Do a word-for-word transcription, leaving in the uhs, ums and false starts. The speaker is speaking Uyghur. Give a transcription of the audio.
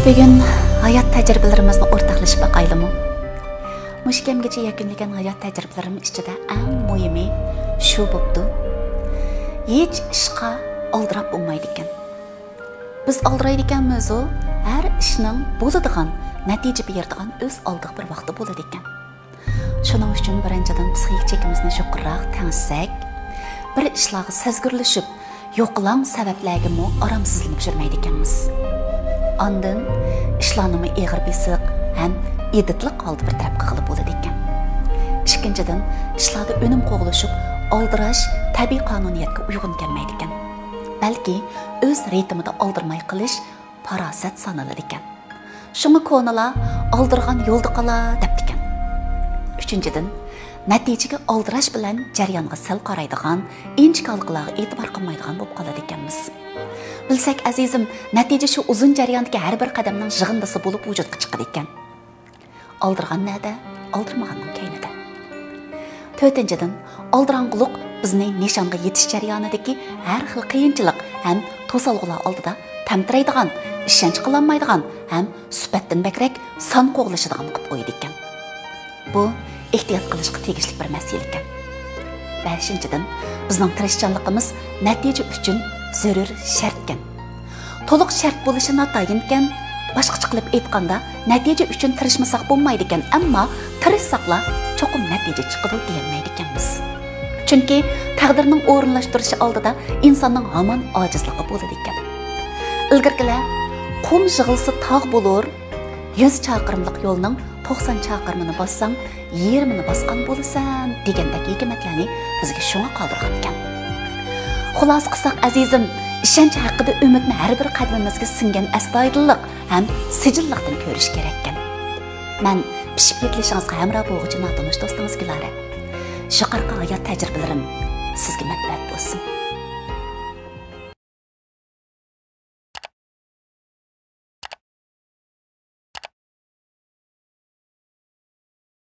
بۈگۈن ھايات تەجرىبىلىرىمىزنى ئورتاقلىشىپ باقايلىمۇ؟ مۇشۇ كەمگىچە يەكۈنلىگەن ھايات تەجرىبىلىرىم ئىچىدە ئەڭ مۇھىمى شۇ بوپتۇ. ھېچ ئىشقا ئالدىراپ بولمايدىكەن. بىز ئالدىرايدىكەنمىزۇ، ھەر ئىشنىڭ بولىدىغان، نەتىجە بېرىدىغان ئۆز ئالدىغا بىر ۋاقتى بولىدىكەن. شۇنىڭ ئۈچۈن بىرىنچىدىن پسىخىك چېكىمىزنى يۇقىرىراق تەڭشىسەك، بىر ئىشلارغا سەزگۈرلىشىپ، يوقىلاڭ سەۋەبلەرگىمۇ ئارامسىزلىنىپ يۈرمەيدىكەنمىز. ئاندىن ئىشلارنىمۇ ئېغىر بېسىق ھەم ئېدىتلىق ھالدا بىر تەرەپ قىلغىلى بولىدىكەن. ئىككىنچىدىن، ئىشلاردا ئۈنۈم قوغلىشىپ، ئالدىراش تەبىئىي قانۇنىيەتكە ئۇيغۇن كەلمەيدىكەن. بەلكى ئۆز رىتىمىدا ئالدىرىماي قىلىش پاراسەت سانىلىدىكەن. شۇڭا كونىلار «ئالدىرىغان يولدا قالار» دەپتىكەن. ئۈچىنچىدىن، نەتىجىگە ئالدىراش بىلەن جەريانغا سەل قارايدىغان، ئىنچىكە ھالقىلارغا ئېتىبار قىلمايدىغان بولۇپ قالىدىكەنمىز. بىلسەك ئەزىزىم، نەتىجە شۇ ئۇزۇن جەرياندىكى ھەر بىر قەدەمنىڭ يىغىندىسى بولۇپ ۋۇجۇدقا چىقىدىكەن. ئالدىرىغان نەدە؟ ئالدىرىمىغاننىڭ كەينىدە. تۆتىنچىدىن، ئالدىراڭغۇلۇق بىزنى نىشانغا يېتىش جەريانىدىكى ھەر خىل قىيىنچىلىق ھەم توسالغۇلار ئالدىدا تەمتىرەيدىغان، ئىشەنچ قىلالمايدىغان ھەم سۈپەتتىن بەكرەك سان قوغلىشىدىغان قىلىپ قويىدىكەن. بۇ ئېھتىيات قىلىشقا تېگىشلىك بىر مەسىلىكەن. بەشىنچىدىن، بىزنىڭ تىرىشچانلىقىمىز نەتىجە ئۈچۈن زۆرۈر شەرتكەن. تولۇق شەرت بولۇشى ناتايىنكەن. باشقىچە قىلىپ ئېيتقاندا، نەتىجە ئۈچۈن تىرىشمىساق بولمايدىكەن، ئەمما تىرىشساقلا چوقۇم نەتىجە چىقىدۇ دېيەلمەيدىكەنمىز. چۈنكى تەقدىرنىڭ ئورۇنلاشتۇرۇشى ئالدىدا ئىنساننىڭ ھامان ئاجىزلىقى بولىدىكەن. ئىلگىرىكىلەر «قۇم يىغىلسا تاغ بولۇر، يۈز چاقىرىملىق يولنىڭ توقسان چاقىرىمىنى باسساڭ، يېرىمىنى باسقان بولىسەن» دېگەندەك ھېكمەتلەرنى بىزگە شۇڭا قالدۇرغانىكەن. خۇلاسە قىلساق ئەزىزىم، ئىشەنچ ھەققىدە ئۈمىدنى ھەر بىر قەدىمىمىزگە سىڭگەن ئەستايىدىللىق ھەم سىجىللىقتىن كۆرۈش كېرەككەن. مەن پىشىپ يېتىلىشىڭىزغا ھەمراھ بولغۇچى ناتونۇش دوستىڭىز گۈلارە. يۇقىرىقى ھايات تەجرىبىلىرىم سىزگە مەنپەئەت بولسۇن.